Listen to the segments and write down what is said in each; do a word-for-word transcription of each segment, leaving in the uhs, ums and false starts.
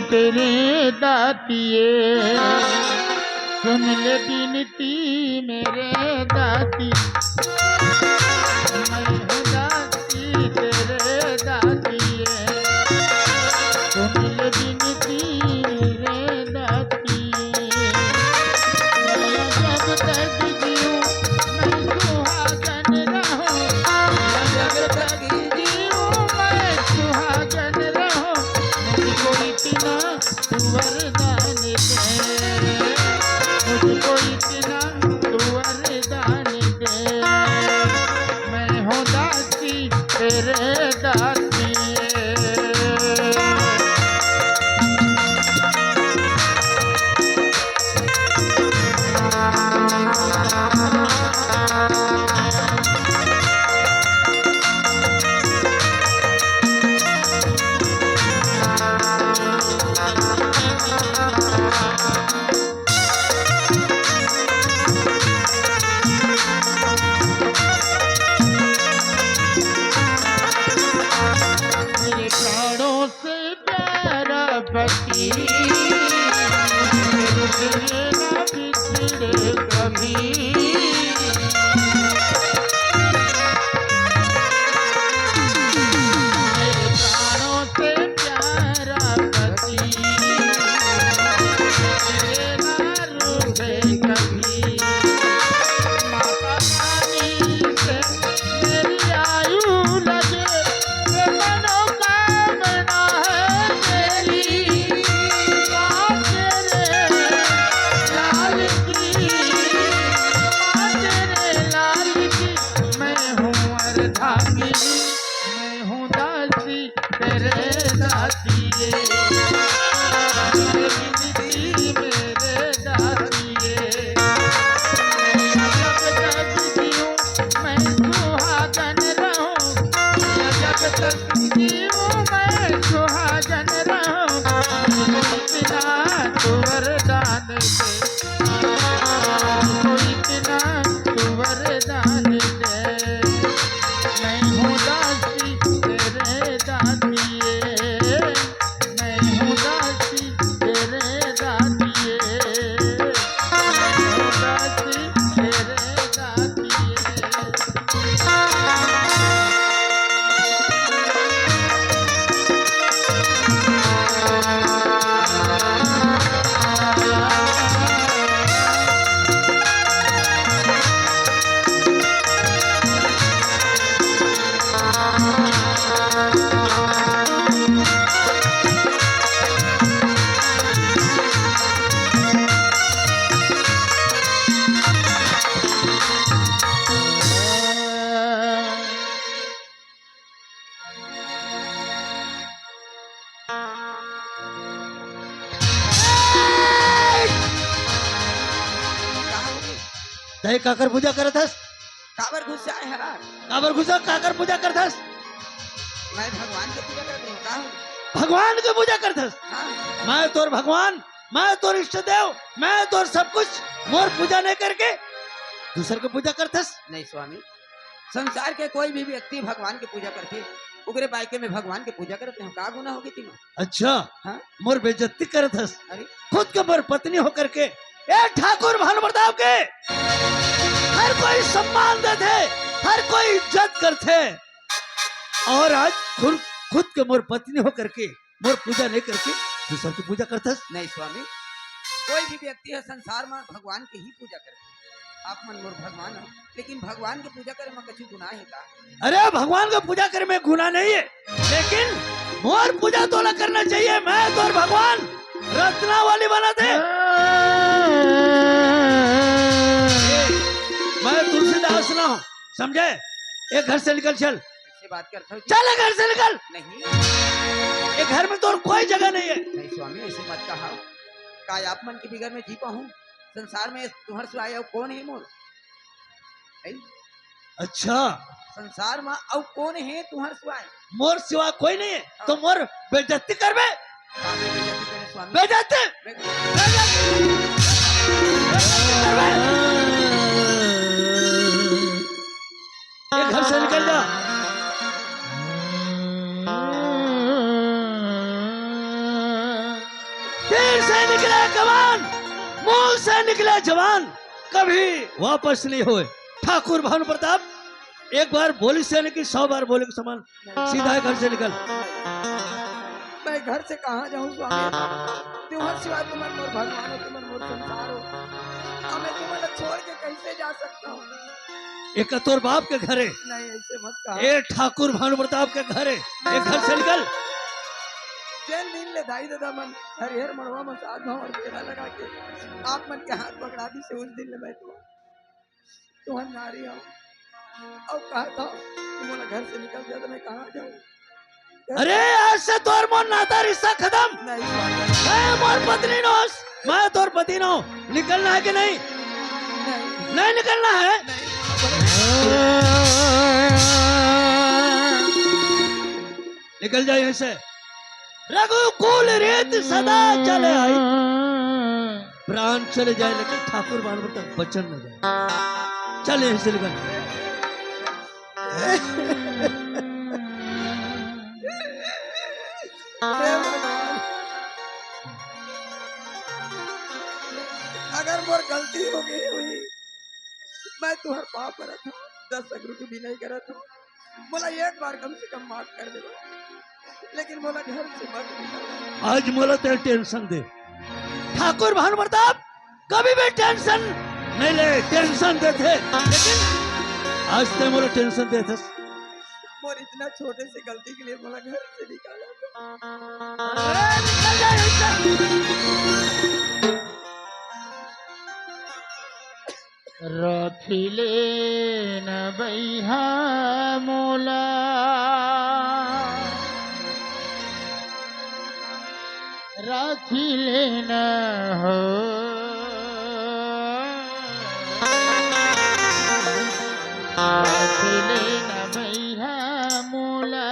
तेरे दातिए, सुन ले बिनती मेरे दाती, मैं हूँ दासी तेरे दातिए, सुन ले बिनती मेरे दातिए। मैं जब तक जीऊँ, मैं सुहागन रहूँ, मैं जब तक जीऊँ, मैं सुहागन रहूँ, मुझको इतना तू वरदान दे, मुझको इतना तू वरदान दे, मैं हूँ दासी तेरे दातिए। मेरे प्राणों से प्यारा पति, रुक ना बिछड़े कभी। मेरे प्राणों से प्यारा पति, तेरा रूप कभी। माता रानी से मेरी आयु लगे, ये मनोकामना है मेरी। माँ तेरे लाल की, माँ तेरे लाल की, मैं हूँ अर्धांगिनी, मैं हूँ दासी तेरे दातिए, मेरे दातिए। मैं जब तक जीऊँ, मैं सुहागन रहूँ, मैं जब तक जीऊँ, मैं सुहागन रहूँ। इतना तू वरदान दे, इतना तू वरदान दे। मैं हूँ दासी तेरे दातिए, मैं हूँ दासी तेरे दातिए, मैं हूँ दासी तेरे दातिए। तैं काकर पूजा करत हस? काबर गुस्सा है यार? काबर गुस्सा, काकर पूजा करत हस? मैं भगवान के पूजा करत हूँ, का हो? भगवान के पूजा करत हस? हाँ। मैं तोर भगवान, मैं तोर इष्ट देव, मैं तोर सब कुछ, मोर पूजा नहीं करके दूसर के पूजा करत हस? नहीं स्वामी, संसार के कोई भी व्यक्ति भगवान के पूजा करथे, ओकरे बायके में भगवान के पूजा करत हूँ, का गुना होगे तिमा? अच्छा, हाँ? मोर बेइज्जती करत हस। अरे? खुद के मोर पत्नी होकर के, ए ठाकुर भानु प्रताप के, हर कोई सम्मान देथे, हर कोई इज्जत करथे, और आज खुद, खुद के मोर पत्नी होकर के मोर पूजा नहीं करके दूसर के पूजा करथस? नहीं स्वामी, कोई भी व्यक्ति है संसार में भगवान के ही पूजा करथे। आप मन मोर भगवान हो, लेकिन भगवान के पूजा करे में कछु गुनाह है का? अरे, भगवान के पूजा करे में गुनाह नहीं है, लेकिन मोर पूजा तोला करना चाहिए। मैं तोर भगवान रत्नावली बना थे। मैं तुलसीदास ना हूँ, समझे? ए घर से निकल, चल। ऐसे बात करता हूँ। चल, ए घर से निकल। नहीं। ए घर में तोर कोई जगह नहीं है। नहीं स्वामी, ऐसे मत कहा। का आप मन के बिगर में जी पाहूँ? संसार में तुम्हार सिवाय अउ कौन है मोर? हैं? अच्छा। संसार में अउ कौन है तुम्हार सिवाय? मोर सिवा कोई नहीं है, हाँ। तो मोर बेइज्जती करबे? का बेइज्जती करे स्वामी? बेइज्जती? बे- बेइज्जती करबे? ये घर से निकल जा। तीर से निकले कमान, मुंह से निकले जबान, कभी वापस नहीं होए। ठाकुर भानु प्रताप, एक बार बोली से नहीं कि सौ बार बोले के समान, सीधा घर से निकल। मैं घर से कहाँ जाऊँ स्वामी? तुम्हारे सिवाय तुमन मोर भगवान हो, तुमन मोर संसार हो। अब मैं तुमन छोड़ के कैसे जा सकता हूँ? एक तोर बाप के घर हे। नहीं, ऐसे मत कहा। ए ठाकुर भानु प्रताप के घर हे, ए घर से निकल। जेन दिन ले दाई ददा मन हरिहर मड़वा में सात भाव अउ फेरा लगा के आप मन के हाथ पकड़ा दिस हे, उस दिन ले मैं तो तुहर नारी हूँ। अउ कहा था कि मोला घर से निकल जा, तो मैं कहाँ जाऊँ? अरे, आज से तोर मोर नाता रिश्ता खतम। नहीं। मैं मोर पत्नी नोस, मैं तोर पति नों। निकलना है कि नहीं? नहीं। नहीं निकलना है? नहीं। निकल जाए यहाँ से। रघुकुल रीत सदा चले आई। प्राण चले जाए लेकिन ठाकुर भानु प्रताप वचन न जाए। चल यहाँ से निकल। हे भगवान, अगर मोर गलती हो गई हुई, मैं तुहर पाँव परत हूँ, दस अगरू के विनय करत हूँ, मोला एक बार कम से कम माफ कर दे, लेकिन मोला घर से मत निकाल। आज मोला ते टेंशन दे, ठाकुर भानु प्रताप कभी भी टेंशन नहीं ले, टेंशन देथे, लेकिन आज ते मोला टेंशन देथस। मोर इतना छोटे से गलती के लिए मोला घर से निकाला। अरे, निकल जा यहाँ से। राखी लेन बइहा मोला, राखी लेन हो। राखी लेन बइहा मोला,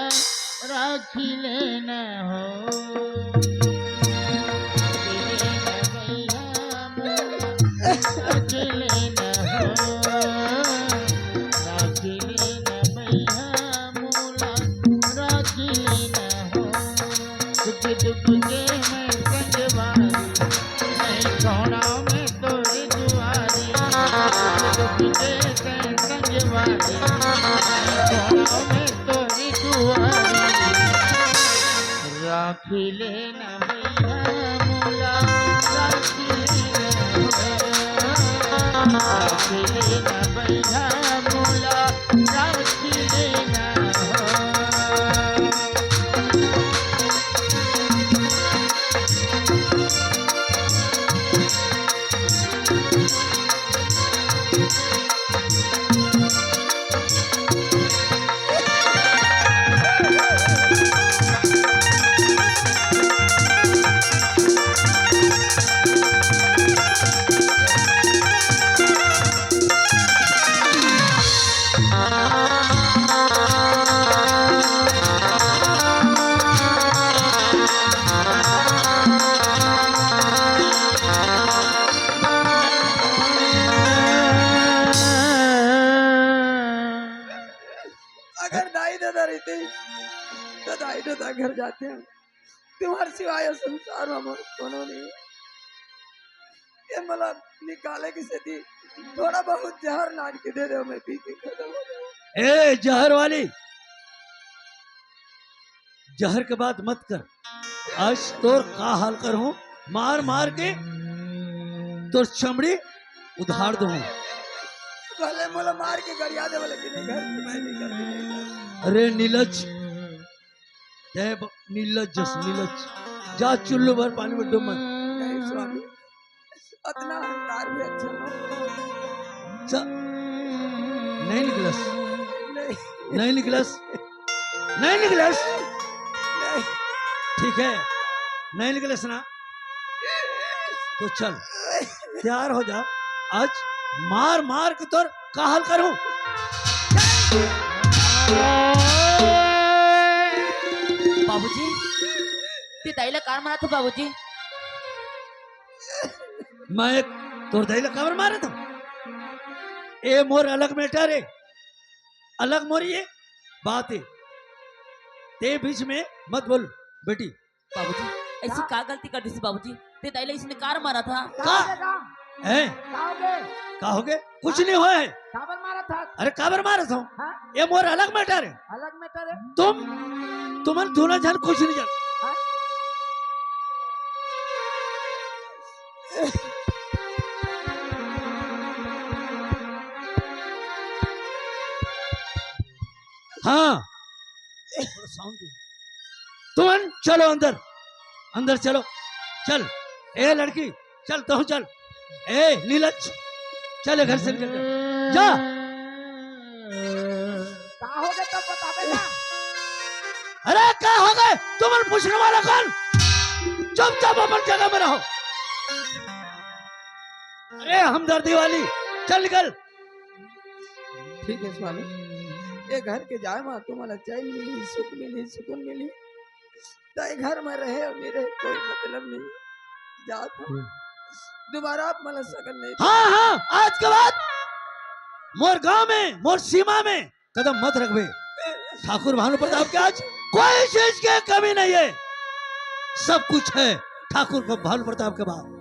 राखी लेन हो। राखी लेन बइहा मोला, राखी लेन हो। राखी लेन बइहा मोला, राखी लेन हो। दुख दुख के मैं संगवारी, नहीं छोड़ा मैं तोरी दुआरी। दुख दुख के मैं संगवारी, नहीं छोड़ा मैं तोरी दुआरी। राखी लेन बइहा मोला, राखी लेन हो। राखी लेन बइहा मोला, राखी लेन हो। अगर दाई ददा रहिते, तो दाई ददा घर जाते हम। तुम्हारे सिवाय ये संसार में मोर कोनो नहीं। ये मला निकाले की सेती थोड़ा बहुत जहर लान के दे दे, मैं पी के खत्म हो जाऊं। ए, जहर वाली, जहर के बात मत कर। आज तोर का हाल करहूं, मार मार के तोर चमड़ी उधार दूं। भले मोला मार के गरिया दे, लेकिन ये घर से मैं निकल के नहीं जाऊं। अरे नीलज, ते ब-, नीलज जस, नीलज। जा चुल्लू भर पानी में डूब मत। नहीं स्वामी, अतना अहंकार भी अच्छा ना। च-, नहीं निकलस। नहीं। नहीं निकलस। नहीं निकलस। नहीं। ठीक है, नहीं निकलस ना, तो चल, तैयार हो जा। आज मार मार के तोर का हाल करहूं। बाबूजी, ते दाई ला काबर मारत हो बाबूजी? मैं तोर दाई ला काबर मारत हूं? ए मोर अलग matter हे, अलग मोर ये बात हे। ते बीच में मत बोल बेटी। बाबूजी, ऐसी का? का गलती कर दिस बाबूजी? ते दाई ला इसने कार मारा था। का? का? हैं? का हो गे? का हो गे? कुछ नहीं होय हे। काबर मारा था? अरे काबर मारा था? हाँ? ये मोर अलग मैटर हे। अलग मैटर हे? तुम, तुमन दोनों झन कुछ नहीं जान। हाँ? हाँ। थोड़ा sound दे। तुमन चलो अंदर, अंदर चलो, चल। ए लड़की, चल, तहूँ चल। ए नीलज, चल, ये घर से निकल, चल। जा। का हो गे तब बताबे ना। अरे का हो गे? तुमन पूछने वाला कौन? चुपचाप अपन जगह में रहो। अरे हमदर्दी वाली, चल निकल। ठीक हे स्वामी, ये घर के जाए मा तुमन ला चैन मिली, सुख मिली, सुकून मिली। त ये घर में रहे अउ नहीं रहे, कोई मतलब नहीं। जात हँव। हम्म। दोबारा आप मन ला सकल नहीं। हाँ, हाँ, आज के बाद मोर गांव में, मोर सीमा में कदम मत रखबे। ठाकुर भानु प्रताप के आज कोई चीज के कमी नहीं हे, सब कुछ हे ठाकुर को भानु प्रताप के बाद।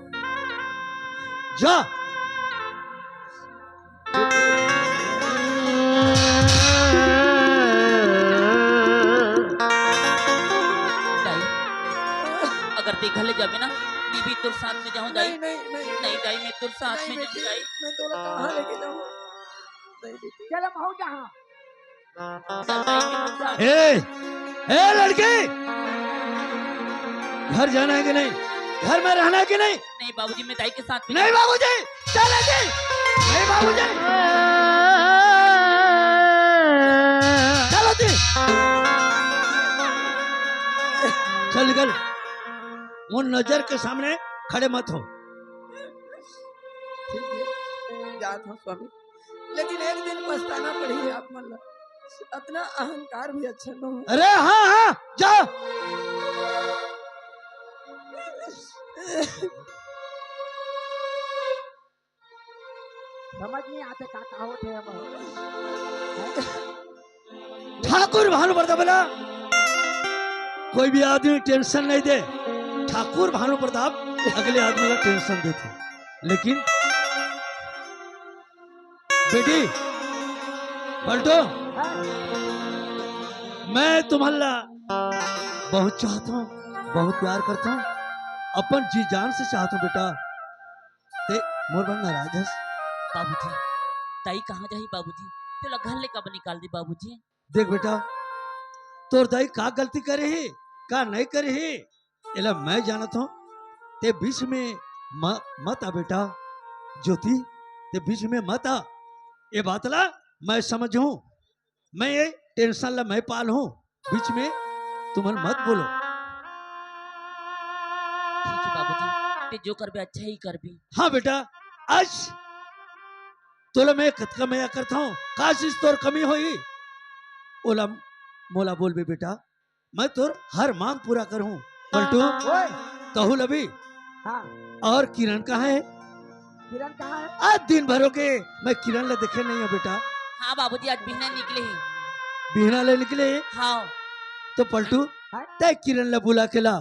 जा। दाई, अगर ते घर ले जाबे ना, मैं भी तोर साथ में जाहूँ दाई। नहीं, नहीं, नहीं। नहीं दाई, मैं तोर साथ नहीं में जाहूँ बेटी, दाई। मैं तोला कहाँ लेके जाहूँ? नहीं बेटी। चल हम हो जहाँ। ए, ए लड़की, घर जाना है कि नहीं? घर में रहना है कि नहीं? नहीं बाबूजी, मैं दाई के साथ में नहीं बाबूजी, चल जी। नहीं बाबूजी, चल जी। चल निकल, मोर नजर के सामने खड़े मत हो। ठीक हे, जात हँव स्वामी। लेकिन एक दिन पछताना पड़ही आप मन ला। अतना अहंकार भी अच्छा न हो। अरे हाँ, हाँ, जा। समझ नहीं आते का, का होते हैं हम। ठाकुर भानु प्रताप ला कोई भी आदमी tension नहीं दे। ठाकुर भानु प्रताप अगले आदमी ला tension देथे। लेकिन बेटी, पलटू, मैं तुमन ला बहुत चाहत हँव, बहुत प्यार करत हँव, अपन जी जान से चाहत हँव बेटा। ते मोर बर नाराज हस? बाबूजी, दाई कहाँ जाही बाबूजी? तेला घर ले काबर निकाल दे बाबूजी? देख बेटा, तोर दाई का गलती करे हे, का नहीं करे हे, एला मैं जानत हँव। ते बीच में म-, मत आ बेटा। ज्योति, ते बीच में मत आ। ये बात ला मैं समझहूँ। मैं ये tension ला मैं पालहूँ। बीच में तुमन मत बोलो। ठीक हे बाबूजी, ते जो करबे अच्छा ही करबे। हाँ बेटा, आज तोला मैं कतका मया करत हँव, का चीज तोर कमी होही, ओला मोला बोलबे बेटा, मैं तोर हर मांग पूरा करहूँ। पलटू, ओए। तहूँ लबे। हाँ। अउ किरण कहाँ हे? किरण कहाँ हे? आज दिन भर हो गे, मैं किरण ला देखे नहीं हँव बेटा। हाँ बाबूजी, आज बिहना निकले हे। बिहना ले निकले हे? हाँ। तो पलटू, हाँ? तैं किरण ला बुला के ला।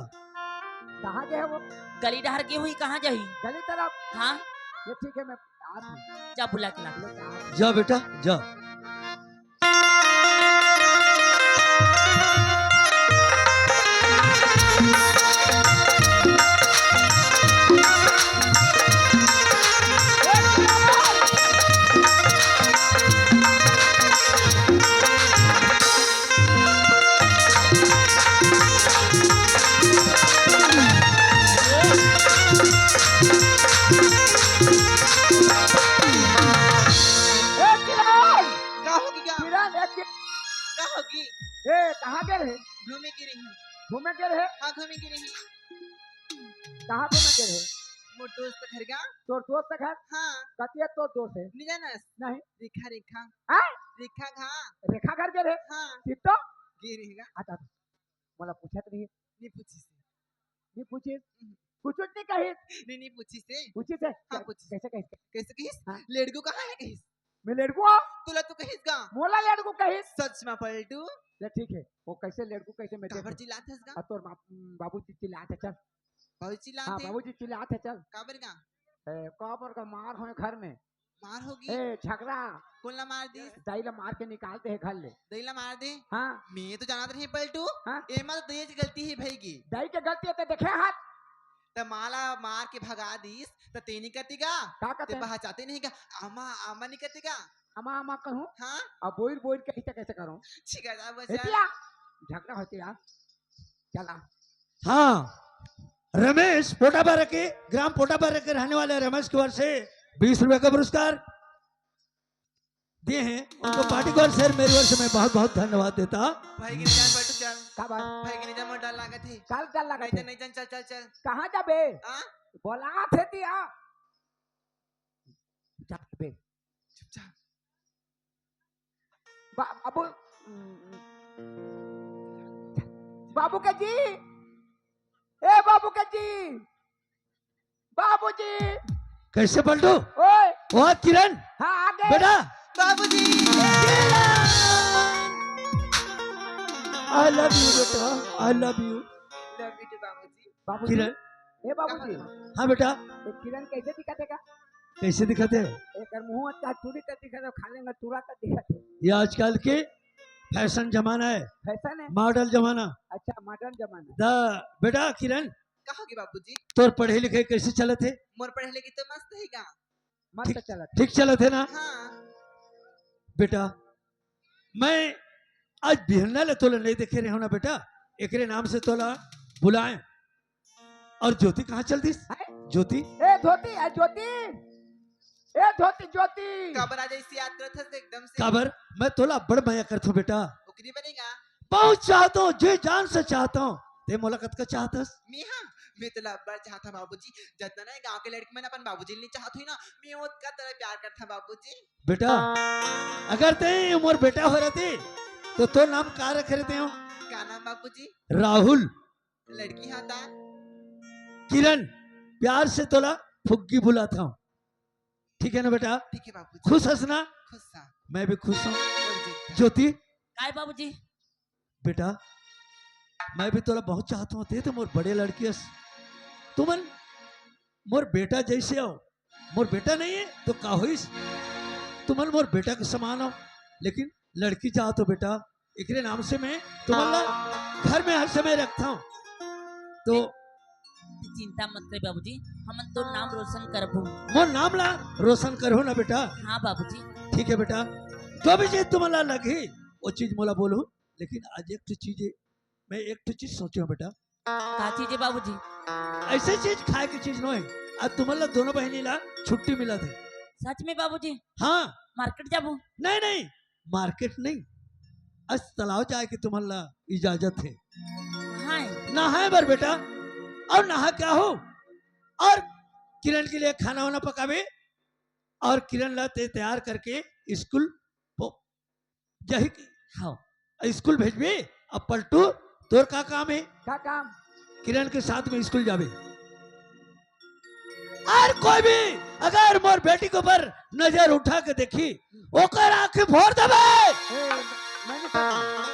कहाँ गे हे वो? गली डहर गे होही, कहाँ जाही? गली तरफ? हाँ। ये ठीक हे, मैं आत हँव। जा बुला के ला। जा बेटा, जा। ए, किरण! का होगे गा? किरण, ए, कि- का होगे? ए, कहाँ गे रहे? घूमे गे रहेंव। घूमे गे रहे? हाँ, घूमे गे रहेंव। कहाँ घूमे गे रहे? मोर दोस्त घर गा। तोर दोस्त घर? हाँ। कतिया तोर दोस्त हे? नइ जानस? नहीं। रेखा, रेखा। हाँ? रेखा घा। रेखा घर गे रहे? हाँ। ठीक तो? गे रहे गा। अच्छा, अच्छा। मोला पूछत नहीं। नइ पूछिस। नइ पूछिस? हम्म। कुछ नहीं कहिस? नइ, नइ पूछिस हे। पूछिस हे? हाँ, पूछिस। कैसे कहिस? कैसे कहिस? हाँ। लेड़गू कहाँ हे कहिस? मैं लेड़कू हंव? तोला तो कहिस गा। मोला लेड़कू कहिस? सच में पलटू। ले ठीक हे, वो कइसे लेड़कू कइसे मैं काबर देखहूं। चिल्लात हस गा? अब तोर बाप, बाबूजी चिल्लात हे, चल। बाबूजी चिल्लात हाँ, हे? बाबूजी चिल्लात हे, चल। काबर गा? ए, काबर का मार होय घर में। मार होगे? ए, झगड़ा। कोन ला मार दिस? दाई ला मार के निकाल दे हे घर ले। दाई ला मार दे? हाँ। मैं तो जानत रहे पलटू। हाँ? एमा तो दाई के गलती हे भई गी। दाई के गलती हे त देखे हाथ। त माँ ला मार के भगा दिस, त तें नइ कते गा? का कते? तें पहचाते नहीं गा? आमा, आमा नइ कते गा? आमा, आमा कहूं? हाँ? अब बोइर, बोइर कही त कइसे करूं? ठीक हे, जा बस ए जा। तिया, झगड़ा होथे यार। चला। हाँ, रमेश पोटाबारा के, ग्राम पोटाबारा के रहने वाले रमेश की ओर से बीस रुपए का पुरस्कार दिए हैं उनको। पार्टी की ओर से, मेरी ओर से मैं बहुत बहुत धन्यवाद देता। भई गी नहीं जान पलटू, चल। का बात? भई गी नहीं जान, मोर डर लागत हे। काल डर लागत हे? नहीं जान, चल, चल, चल। कहाँ जाबे? हाँ? बोलात हे तिया। जा बे। चुपचाप। बा-, बाबू, बाबू के जी, ए बाबू के जी, बाबूजी। कइसे पलटू? ओए। ओ किरण। हाँ, आगे। बेटा। बाबूजी। I love you बेटा, I love you। Love you too बाबूजी। बाबूजी। किरण। ए बाबूजी। हाँ बेटा। ए किरण कइसे दिखत हे गा? कइसे दिखत हे? एकर मुंह अच्छा चूरी कर दिखत हे, खा लेंगा चूरा कर दिखत हे। ये आजकल के fashion जमाना हे। Fashion हे? Modern जमाना। अच्छा, modern जमाना। द-, बेटा किरण। का होगे बाबूजी? तोर पढ़े लिखे कइसे चलत हे? मोर पढ़े लिखे तो मस्त हे गा। मस्त ठीक, चलत हे। ठीक चलत हे ना? हाँ। बेटा, मैं आज बिहन्ना ले तोला नइ देखे रहेंव ना बेटा, एकरे नाम से तोला बुलाएंव। अउ ज्योति कहाँ चल दिस? हैं? ज्योति? ए धोती, ए ज्योति, ए धोती, ज्योति। काबर आज अइसे याद करत हस एकदम से? काबर? मैं तोला बड़ मया करथंव बेटा। ओकरी बनेगा। बहुत चाहत हंव, जी जान से चाहत हंव। तें मोला कतका चाहत हस? मैं हाँ, मैं तोला अब्बड़ चाहत हंव बाबूजी, जतना ना गांव के लड़की मन अपन बाबूजी ल नइ चाहत होही ना, मैं ओतका तोला प्यार करत हंव बाबूजी। बेटा, अगर तें मोर बेटा होय रहते, त तोर नाम का रखे रहतेंव? का नाम बाबूजी? राहुल। लड़की हाँ त? किरण, प्यार से तोला फुग्गी बुलात हंव। ठीक हे ना बेटा? ठीक हे बाबूजी। खुश हस ना? खुश हंव। मैं भी खुश हंव। बोल जी। ज्योति। काय बाबूजी? बेटा, मैं भी तोला बहुत चाहत हंव, तें तो मोर बड़े लड़की हस। तुमन मोर बेटा जइसे हव, मोर बेटा नइ हे त का होइस? तुमन मोर बेटा के समान हव, लेकिन लड़की चाहत हंव बेटा, एकरे नाम से मैं तुमन ला घर में हर समय रखथंव। त चिंता मत कर बाबूजी, हमन तोर नाम रोशन करबो। मोर नाम ला रोशन करहू ना बेटा। हाँ बाबूजी। ठीक हे बेटा, जो भी चीज तुमन ला लगही, वो चीज मोला बोलहू, लेकिन आज एक ठो चीज हे, मैं एक ठो चीज सोचे हंव बेटा। का चीज हे बाबूजी? अइसे चीज, खाय के चीज नोहे। आज तुमन ला दोनों बहिनी ला छुट्टी मिलत हे। सच में बाबूजी? हाँ। Market जाबो? नहीं, नहीं, market नहीं, आज तालाब जाय के तुमन ला इजाजत हे। नहाय? नहाय बर बेटा, अउ नहा के आहू, अउ किरण के लिए खाना वाना पकाबे, अउ किरण ला तें तैयार करके स्कूल पो-, जाही कि हाँ। स्कूल भेजबे, अब पलटू, तोर का काम हे? का काम? किरण के साथ में स्कूल जाबे। अउ कोई भी अगर मोर बेटी के ऊपर नजर उठा के देखही, ओकर आँखी फोड़ देबे। ए, मैं नहीं करता।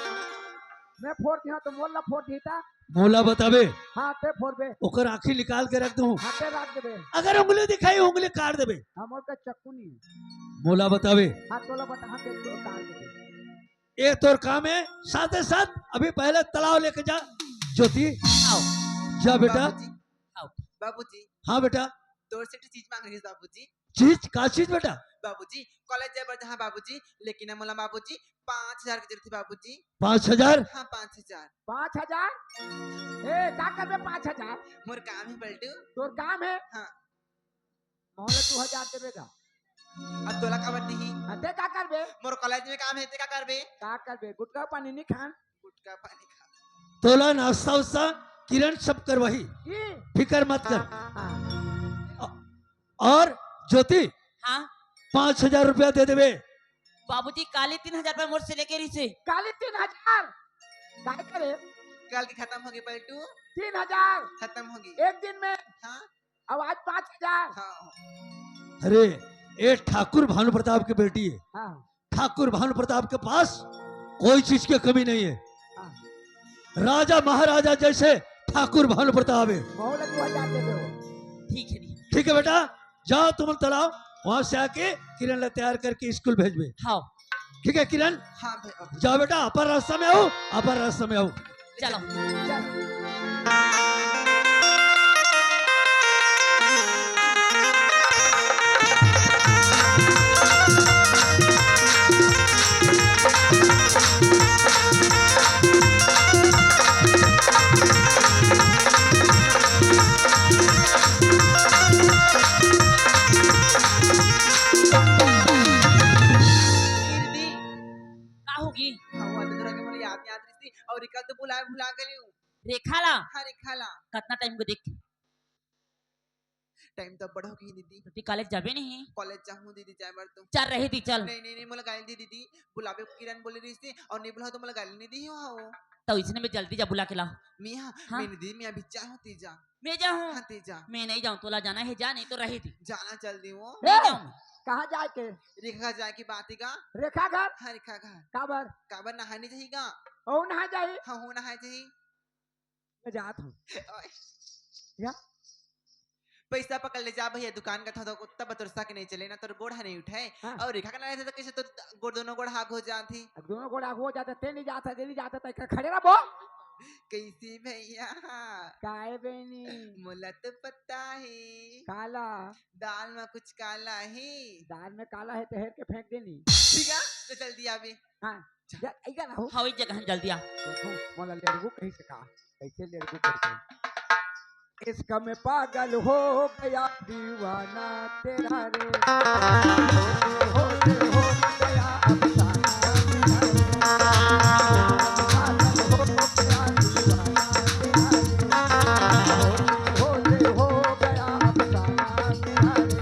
मैं फोड़ दिया तो मोला फोड़ देता। मोला बताबे। हाँ, तें फोड़बे। ओकर आँखी निकाल के रख दूँ। हाँ, तें रख देबे। अगर उंगली दिखाही, उंगली काट देबे। हाँ, मोर का चक्कू नहीं हे। मोला बताबे। हाँ, तोला बता, हाँ, तें तो काट देबे। ए तोर काम हे, साथे साथ अभी पहले तालाब लेके जा। ज्योति, आओ। जा बेटा। बाबूजी, आओ। बाबूजी। हाँ बेटा। तोर से एक चीज मांग रही हूँ बाबूजी। चीज? का चीज बेटा? बाबूजी, college जाय बर जहाँ बाबूजी, लेकिन मोला बाबूजी पाँच हजार के जरूरत हे बाबूजी। पाँच हजार? हाँ, पाँच हजार। पाँच हजार? ए, का करबे पाँच हजार? मोर काम हे पलटू। तोर काम हे? हाँ। मोला दू हजार देबे गा। अब तोला काबर दिही? हाँ, तें का करबे? मोर college में काम हे, तें का करबे? का करबे? गुटखा पानी नहीं खान। गुटखा पानी खा। तोला नाश्ता उस्ता किरण सब करवाही। की? फिकर मत कर। हाँ। अउ ज्योति, हाँ? पाँच हजार रुपया दे देबे। बाबूजी, काली तीन हजार रुपया मोर से लेके रहिसे। काली तीन हजार? काय करे? कल के खतम होगे पलटू। तीन हजार? खतम होगे। एक दिन में? हाँ। अब आज पाँच हजार। हाँ। अरे, ये ठाकुर भानु प्रताप की बेटी है। हाँ। ठाकुर भानु प्रताप के पास कोई चीज की कमी नहीं है। हाँ। राजा महाराजा जैसे ठाकुर भानु प्रताप है। बहुत अगुआ जाते थे वो। ठीक है, ठीक है। ठीक है बेटा, जाओ तुम तैयार हो, वहां से आके किरण ला तैयार करके स्कूल भेजबे। हाँ। ठीक है किरण, हाँ भैया। जाओ बेटा, अपन रास्ता में आओ, अपन रास्ता में आओ। चलो। दीदी, का होगी? हाँ, वो तो तोरा के मोला याद नहीं आत रहिस थी, और एकर तो बुलाए भुला गेलियो। रेखा ला? हाँ, रेखा ला। कतना टाइम को देख? टाइम तो बड़ हो गई दीदी। तो ती कॉलेज जाबे नहीं? कॉलेज जाहूँ दीदी, जाए बर तो। चल रही थी, चल। नहीं, नहीं, नहीं, मोला गाली दी दीदी। बुलाबे किरण बोले रहिस थी, और नहीं बुलाओ तो मोला गाली नहीं दी हो, हाँ, वो। तो इसने में जल्दी जा बुला के ला। मिया, हाँ? मैं दीदी, मिया भी चाहूँ तीजा। मैं जाहूँ? हाँ, तीजा। मैं नहीं जाऊँ, तोला जाना है जा, नहीं तो रही थी। जाना जल्दी वो। नहीं ए, जाऊँ। कहाँ जाए के? रेखा जाए की बात ही का। रेखा घर? हाँ, रेखा घर। काबर? काबर नहाने जाही का? ओ नहा जाही। हाँ, हो नहाए जाही। मैं जात हूँ। ओए। या? पैसा पकड़ ले जा भैया, दुकान का था तो कुत्ता बतरसा के नहीं चले ना, तोर गोड़ हा नहीं उठाए। हाँ। और रेखा का ना रहता तो कैसे तो गोड़, दोनों गोड़ हाग हो जाती। अब दोनों गोड़ हाग हो जाता, ते नहीं जाता, ते नहीं जाता, तो खड़े रह बो। कैसी भैया? काय बेनी? मोला तो पता है। काला? दाल में कुछ काला है। दाल में काला है तो हेर के फेंक देनी। ठीक है, तो जल्दी आवे। हाँ। जा, इधर आओ। हाँ, वही जगह जल्दी आ। देखो, मोला लेड़गू कहीं से कहा, कैसे लेड़गू करके। इसका मैं पागल हो गया दीवाना तेरा रे। हो, हो, हो गया अफसाना तेरा रे। पागल हो गया दीवाना तेरा रे। हो, हो, हो गया अफसाना तेरा रे।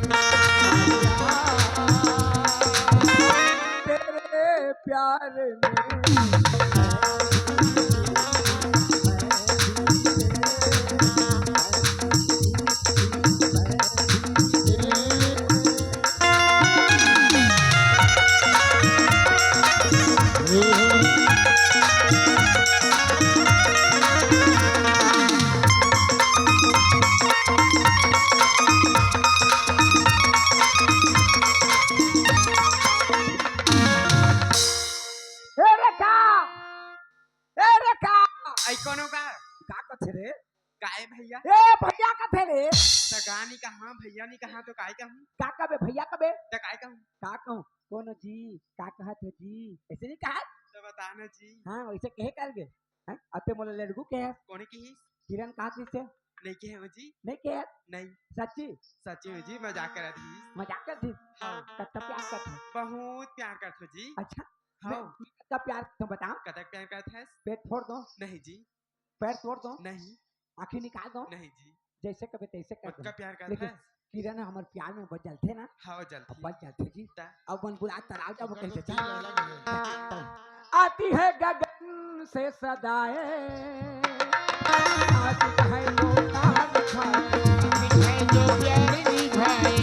तेरे प्यार में। ए रेखा, ए रेखा। आई कोनो का? का कथे रे? काय भैया? ए भैया कथे रे? त का नी कहा, भैया नी कहा तो काय कहूँ? का कबे भैया कबे? त काय कहूँ? का कहूँ? कोनो जी, का कहत हो जी? ऐसे नहीं कहा? तो बता ना जी। हाँ, वैसे कहे कर गे। हैं? अते मोला लेड़गू कहे। कोने कहिस? किरण कहा किसे? नहीं कहे हो जी। नहीं कहे? नहीं। सच्ची? सच्ची में जी, मजाक करत ही। मजाक करत ही? हाँ। कत्ता प्यार करत हो? बहुत प्यार करत हो जी। अच्छा? हाँ। मैं, मैं कत्ता प्यार तो बता। कतक प्यार करत है? पेट फोड़ दो। नहीं जी। पैर तोड़ दो। नहीं। आँखी निकाल दो। नहीं जी। जैसे कबे तैसे कर दो। पक्का प्यार करत लेकिन है? किरण हमर प्यार में बस जलथे ना। हाँ, जलथे। अब बस जलथे जी। ता? अब मन बुला तराव जाबो ओकर कइसे तो जी? दिल अलग है। आती है गगन से सदाएं, आती है वो तार खाए। है जो प्यार निभाए।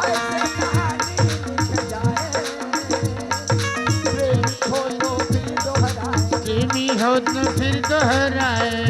ऐसे कहानी लिख जाए, प्रेमी हो तो फिर दोहराए। प्रेमी हो तो फिर दोहराए।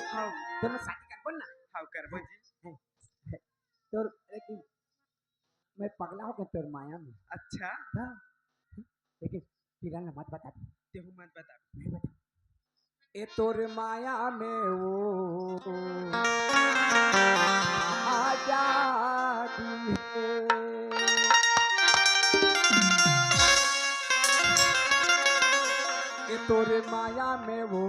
हाँ। तोर शादी करबो ना? हाँ, करबो जी। तोर, लेकिन मैं पगला हो गया तोर माया में। अच्छा। हाँ। लेकिन किरण ला मत बता। तेहू मत बता। नहीं बता। ए तोर माया में वो आजादी है। माया में वो,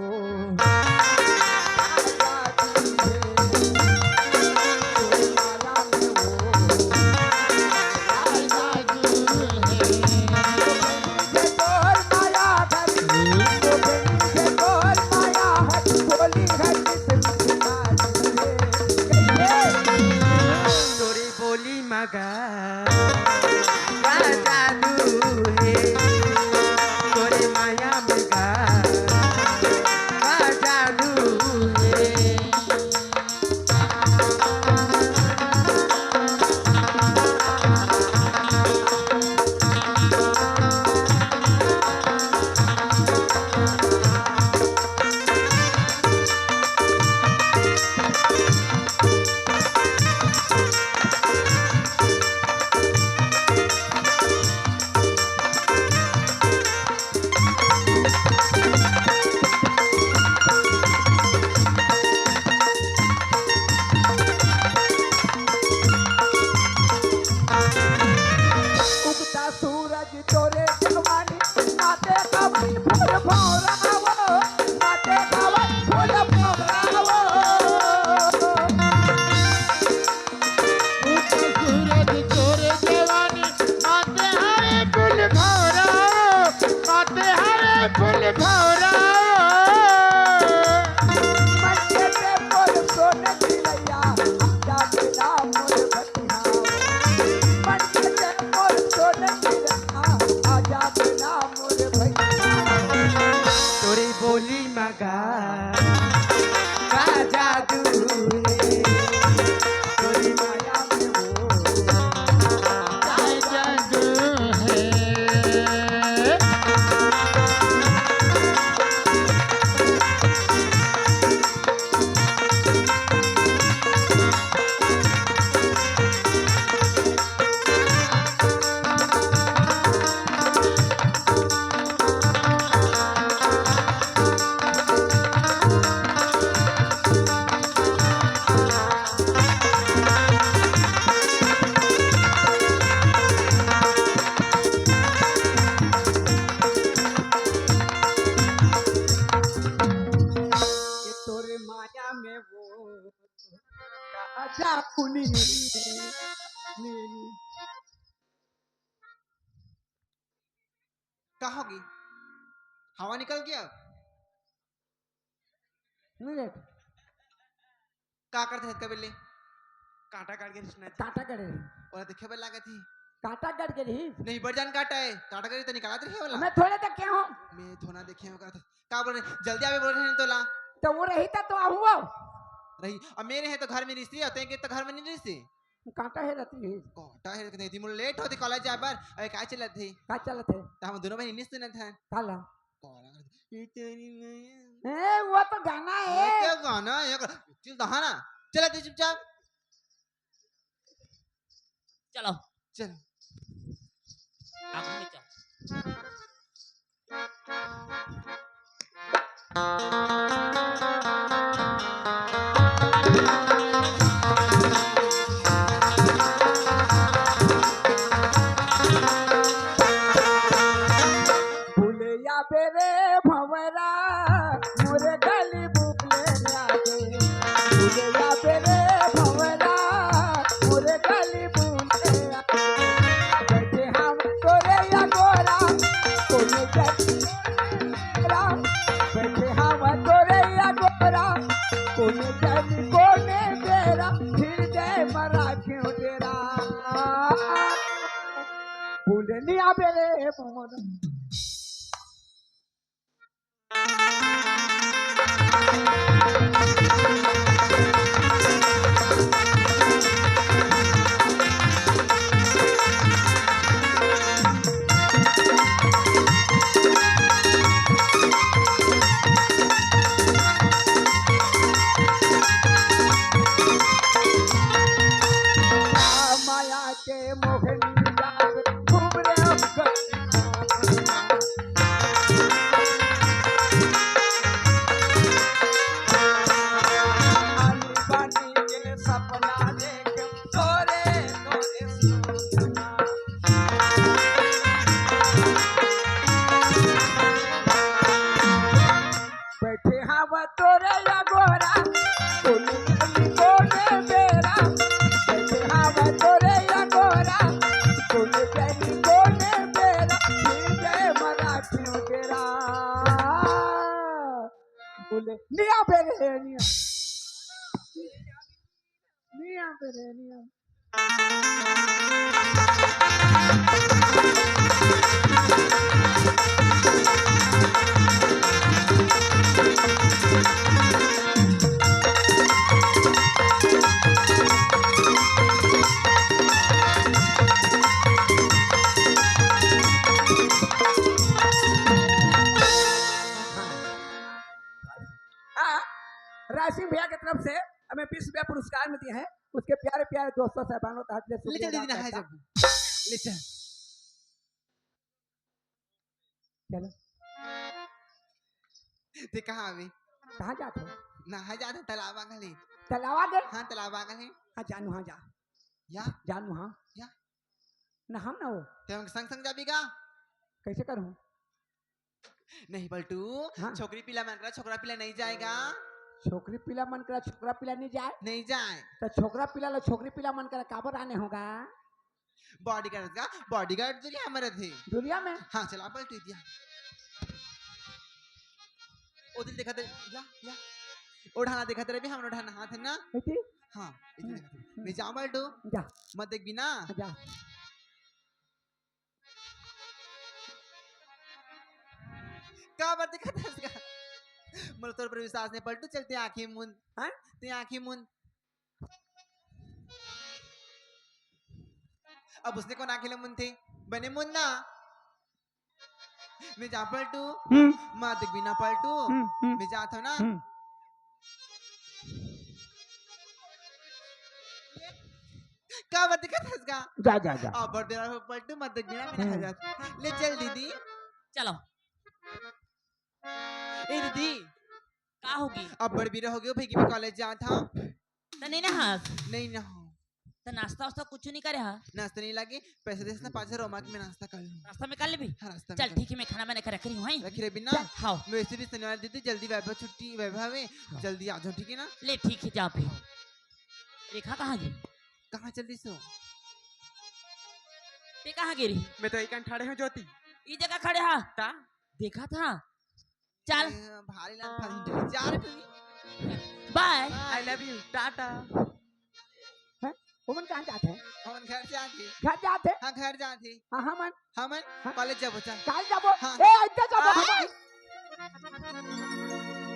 माया में वो, ये तोर माया हरी, ये तोर माया हरी, बोली हरी, तोरी बोली मगा का जादू हे, तोरे माया में का, का जादू हे। उगता सूरज तोरे जवानी, नाते कवन फूल भौरावो, नाते कवन फूल भौरावो। सूरज तोरे जवानी, माथे हरे फूल भौरा, माथे हरे फूल भौरा। मन के ते मोर सोने चिड़ैया, आजा बेला मोर बतिहा। मन के ते मोर सोने चिड़ैया, आजा बेला मोर भैया। तोरी बोली मगा का जादू हे, तोरी माया में वो का जादू हे। ये तोरे माया में वो राजा कुली। का होगे? हवा निकल गया? नहीं देख। का करत हे कबे ले? कांटा काट के रचना थी। कांटा काट रही। ओला देखे बर लागत ही। कांटा काट के रही। नहीं, बड़ जान कांटा हे। कांटा काट के तो निकालत रही ओला। मैं थोड़े देखे हूँ। मैं थोड़ा देखे हूँ का। का बोल रहे? जल्दी आवे बोल रहे हैं तोला। तो वो रही था तो आऊँ। रही। अब मेरे है तो घर में रिश्ते होते हैं कि तो घर में नहीं रिश्ते। कांटा हे रहती है। कांटा हे रहती नहीं थी। मुझे लेट होती कॉलेज जाए पर। अरे का चलत थी? का चलत है? तो हम दोनों बहन नहीं सुनत हैं। काला। काला। ये तेरी मैया। ए, वो तो गाना वो है। क्या गाना है? एक चीज कहा ना। चला तू चुपचाप। चलो। चलो। आगू में चल। भूले या बेरे भंवरा, मोरे गली भूले या बे। भूले या बेरे भंवरा, मोरे गली भूले या बे। बैठे हम तोरे या गोरा, कोने जन कोने बेरा। बैठे हम तोरे या गोरा, कोने जन कोने बेरा। फिर जय मरा क्यों डेरा। भूले नहीं आबे रे मोर। माया के मोहनी जाल घूम रे हम। निया पे रे, निया। निया पे रे, निया। हाँ, राय सिंह भैया के तरफ से हमें बीस रुपया पुरस्कार में दिए हैं। उसके प्यारे प्यारे दोस्तों साहबानों का हाथ ले ले चल शुक्रिया दीदी, अदा नहाए करता। जब। ले चल। चलो। ते कहाँ अभी? कहाँ जात हो? नहाए जात हो, तालाब आगल है। तालाब आगल? हाँ, तालाब आगल है। हाँ, जानू, हाँ, जा। या? जानू, हाँ। या? नहाम ना हो। ते हम संग संग जाबी का? कैसे करूँ? नहीं पलटू, हाँ। छोकरी पिला मन करा छोकरा पिला नहीं जाएगा। छोकरी पिला मन करा छोकरा पिला नहीं जाए? नहीं जाए। तो छोकरा पिला लो, छोकरी पिला मन करा काबर आने होगा? बॉडीगार्ड का, बॉडीगार्ड दुरिहा में रथे। दुरिहा में? हाँ, चला पलटू दिया। ओ दिल देखा दे, या, या। ओढ़ाना देखा तेरे भी, हम ओढ़ाना हाथ है ना? ऐसे? हाँ, इधर हम्म, देखा दे। हम्म। मैं जाऊँ पलटू? जा। मत देख बिना। जा। का बात दिखत है इसका? मोर तोर पर विश्वास नहीं पलटू, चलते आंखें मुंद। हाँ? ते आंखें मुंद। अब उसने कौन आंखें मुंद थे? बने मुंद ना। मैं जा पलटू। हम्म। माँ देख बिना पलटू। हम्म, हम्म। मैं जात हूँ ना। हम्म। का बात दिखत है इसका? जा, जा, जा। अब्बड़ बेरा हो पलटू, मत देख बिना, मैं हम्म। नहा जात। ले चल दीदी। चलो। ए दीदी। का होगी? अब्बड़ बेरा हो गयो, भई कि मैं कॉलेज जात हूँ। त नहीं नहास? नहीं नहाओ। त नाश्ता वास्ता कुछ नहीं करे हा? नाश्ता नहीं लागे, पैसे देस ना पाँच हजार रोमा के मैं नाश्ता कर लूँ। नाश्ता में कर लेबी? हाँ, रास्ता में चल कर ठीक है, मैं खाना बना के रख रही हूँ, हैं? रख रहे बिना? चल, हाँ। मैं वैसे भी शनिवार दीदी जल्दी वैभव छुट्टी, वैभव है, हाँ। जल्दी आ जाओ, ठीक है ना? ले ठीक है, जा फिर। रेखा कहाँ गई? कहाँ चल दी सो? ते कहाँ गे रही? मैं तो एक ठन खड़े हूँ ज्योति। ई जगह खड़े हा? ता? देखा था? चल। ए, भारी लान फंस जा रही। बाय। I love you, Tata. हैं? ओमन कहाँ जात हे? हमन घर जात हे। घर जात हे? हाँ, घर जात हे। हाँ, हमन? हमन हाँ। कॉलेज जाबो, चल। कॉलेज जाबो? हाँ। ए, अइते जाबो आय। हमन।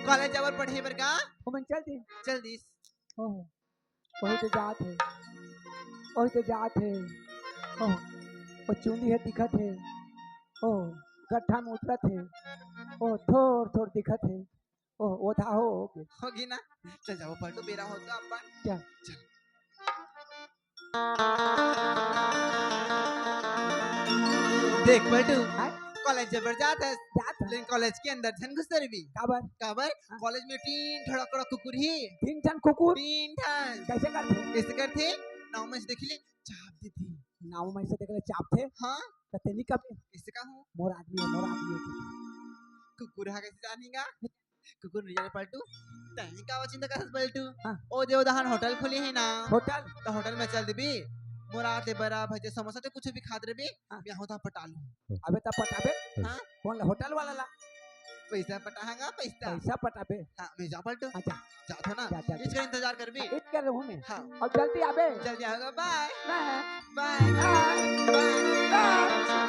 कॉलेज जाबर पढ़े बर का? ओमन चल दे। चल दिस। ओहो। ओही तो जात हे, ओही तो जात हे। ओह, ओ चुंदी हे दिखत हे। ओह, गड्ढा में उतरत हे। ओह, थोर थोर दिखत हे। ओह, ओ था हो, हो गे। होगी ना? चल जाओ पलटू, बेरा हो तो अपन। क्या? चल। देख पलटू, हाँ? कॉलेज जबर जात हस, जात हस। लेकिन कॉलेज के अंदर झन घुसरबी। काबर? काबर? हाँ। कॉलेज में तीन ठड़ा कड़ा कुकुर ही। तीन ठन कुकुर? तीन ठन। कैसे करथे? कैसे करथे? नाव में से देख ले, चाप देथे। नाव में से देख ले, चापथे? हाँ। त तेनी कबे? कैसे का हूँ? मोर आदमी हे, मोर आदमी हे। कुकुर हा कैसे जानेगा? कुकुर नहीं जाने पलटू। तैं काबर चिंता करत पलटू? हाँ। ओ दे उदाहरण होटल खुली हे ना। होटल? त होटल में चल देबी। मोर आते बरा भजे समोसा ते कुछ भी खात रहिबी। हाँ। मैं होता पटा लूँ। अबे त पटाबे? हाँ। कौन ला? होटल वाला ला? पैसा पटाहंगा, पैसा। पैसा पटाबे? हाँ, मैं जा पलटू। हाँ, जा। जात हो ना? जा, जा, इसका जा। इंतजार करबी। हाँ, इत कर रहूँ मैं। हाँ। अब जल्दी आबे। जल्दी आऊँगा, बाय। बाय। बाय। बाय। बाय।